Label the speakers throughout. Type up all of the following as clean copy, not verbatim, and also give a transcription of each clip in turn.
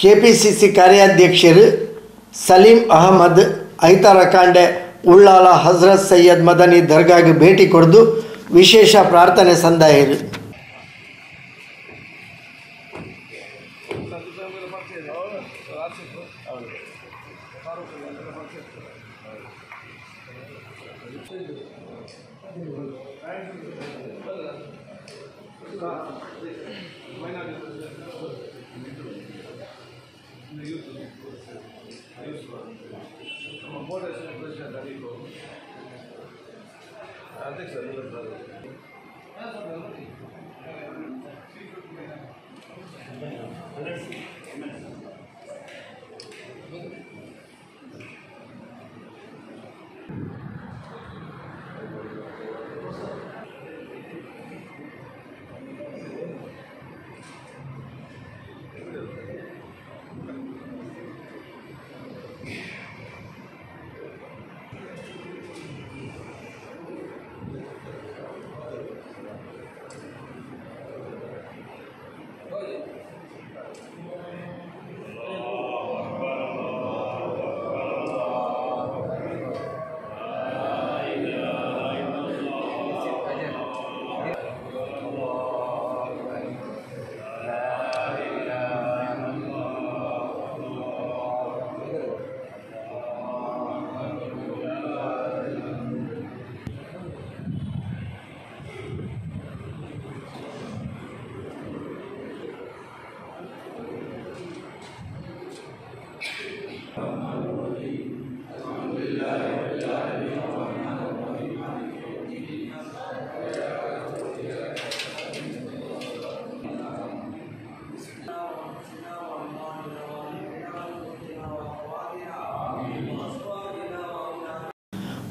Speaker 1: KPCC ಕಾರ್ಯಾಧ್ಯಕ್ಷರು Salim Ahmed ಐತಾರ ಕಾಂಡೆ ಉಳ್ಳಾಲ ಹಜರತ್ ಸೈಯದ್ ಮದನಿ ದರ್ಗಾಗೆ ಭೇಟಿ ಕೊಡದು ವಿಶೇಷ ಪ್ರಾರ್ಥನೆ ಸಂದಾಯರು.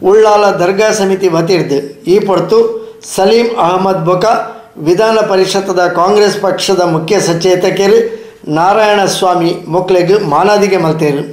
Speaker 1: ಉಳ್ಳಾಲ ದರ್ಗಾ ಸಮಿತಿ ವತಿರ್ದು ಈ ಪೊರ್ತು ಸಲೀಂ ಅಹಮದ್ ಬೊಕ ವಿಧಾನ ಪರಿಷತ್ತದ ಕಾಂಗ್ರೆಸ್ ಪಕ್ಷದ ಮುಖ್ಯ ಸಚೇತಕರು ನಾರಾಯಣಸ್ವಾಮಿ ಮೊಕ್ಲೆಗ್ ಮಾನಾದಿಗೆ ಮಲ್ತೇರು.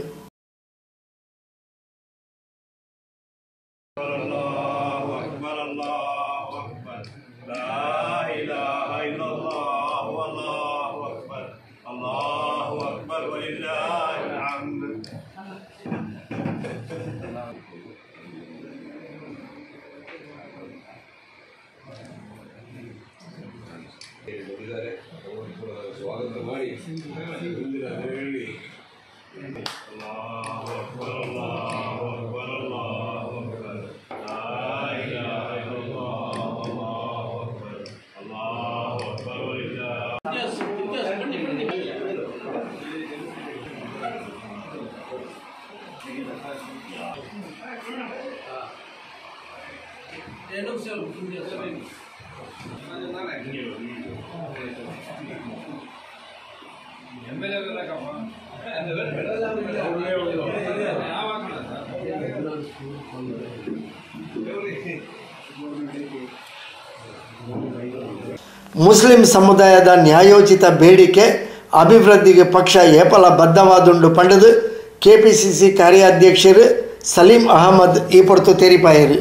Speaker 2: ಸ್ವಾಗತ ಮಾಡಿ ಮುಂದಿನ ದಿನಗಳಲ್ಲಿ ಅಲ್ಲಾಹು ಅಕ್ಬರ್ ಅಲ್ಲಾಹು ಅಕ್ಬರ್ ಅಲ್ಲಾಹು ಅಕ್ಬರ್ ಲಾ ಇಲಾಹಾ ಇಲ್ಲಲ್ಲಾಹ್ ಅಲ್ಲಾಹು ಅಕ್ಬರ್ ಅಲ್ಲಾಹು ಅಕ್ಬರ್ ವಲಿಲ್ಲಾಹ್.
Speaker 1: ಮುಸ್ಲಿಂ ಸಮುದಾಯದ ನ್ಯಾಯೋಚಿತ ಬೇಡಿಕೆ ಅಭಿವೃದ್ಧಿಗೆ ಪಕ್ಷ ಏಪಲ ಬದ್ಧವಾದುಂಡು ಪಂಡದು ಕೆಪಿಸಿಸಿ ಕಾರ್ಯಾಧ್ಯಕ್ಷರು ಸಲೀಂ ಅಹಮದ್ ಈ ಪೊರ್ತು ತೇರಿಪಾಯರು.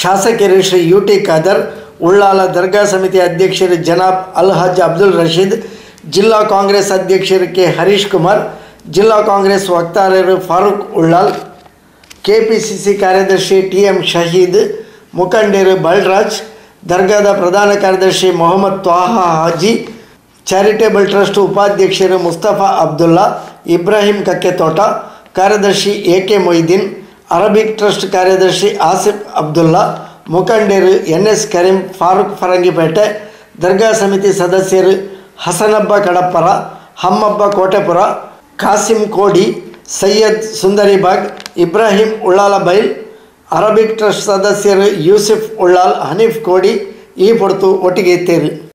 Speaker 1: ಶಾಸಕರು ಶ್ರೀ ಯು ಟಿ ಖಾದರ್, ಉಳ್ಳಾಲ ದರ್ಗಾ ಸಮಿತಿ ಅಧ್ಯಕ್ಷರು ಜನಾಬ್ ಅಲ್ ಹಜ್ ಅಬ್ದುಲ್ ರಶೀದ್, ಜಿಲ್ಲಾ ಕಾಂಗ್ರೆಸ್ ಅಧ್ಯಕ್ಷರು ಕೆ ಹರೀಶ್ ಕುಮಾರ್, ಜಿಲ್ಲಾ ಕಾಂಗ್ರೆಸ್ ವಕ್ತಾರರು ಫಾರೂಕ್ ಉಳ್ಳಾಲ್, ಕೆಪಿಸಿಸಿ ಕಾರ್ಯದರ್ಶಿ ಟಿ ಎಂ ಶಹೀದ್, ಮುಖಂಡರು ಬಲ್ರಾಜ್, ದರ್ಗಾದ ಪ್ರಧಾನ ಕಾರ್ಯದರ್ಶಿ ಮೊಹಮ್ಮದ್ ತ್ವಾಹಾ ಹಾಜಿ, ಚಾರಿಟೇಬಲ್ ಟ್ರಸ್ಟ್ ಉಪಾಧ್ಯಕ್ಷರು ಮುಸ್ತಫಾ ಅಬ್ದುಲ್ಲಾ, ಇಬ್ರಾಹಿಂ ಕಕ್ಕೆತೋಟ, ಕಾರ್ಯದರ್ಶಿ A K Moideen, Arabic trust ಕಾರ್ಯದರ್ಶಿ ಆಸಿಫ್ ಅಬ್ದುಲ್ಲಾ, ಮುಖಂಡರು ಎನ್ ಎಸ್ ಕರೀಂ, ಫಾರೂಕ್ ಫರಂಗಿಪೇಟೆ, ದರ್ಗಾ ಸಮಿತಿ ಸದಸ್ಯರು ಹಸನಬ್ಬ ಕಡಪ್ಪರ, ಹಮ್ಮಬ್ಬ ಕೋಟೆಪುರ, ಕಾಸಿಂ ಕೋಡಿ, ಸೈಯದ್ ಸುಂದರಿಬಾಗ್, ಇಬ್ರಾಹಿಂ ಉಳ್ಳಾಲಬೈಲ್, ಅರಬಿಕ್ ಟ್ರಸ್ಟ್ ಸದಸ್ಯರು ಯೂಸುಫ್ ಉಳ್ಳಾಲ್, ಹನೀಫ್ ಕೋಡಿ ಈ ಪೊರ್ತು ಒಟ್ಟಿಗೆ ಇತ್ತೇರು.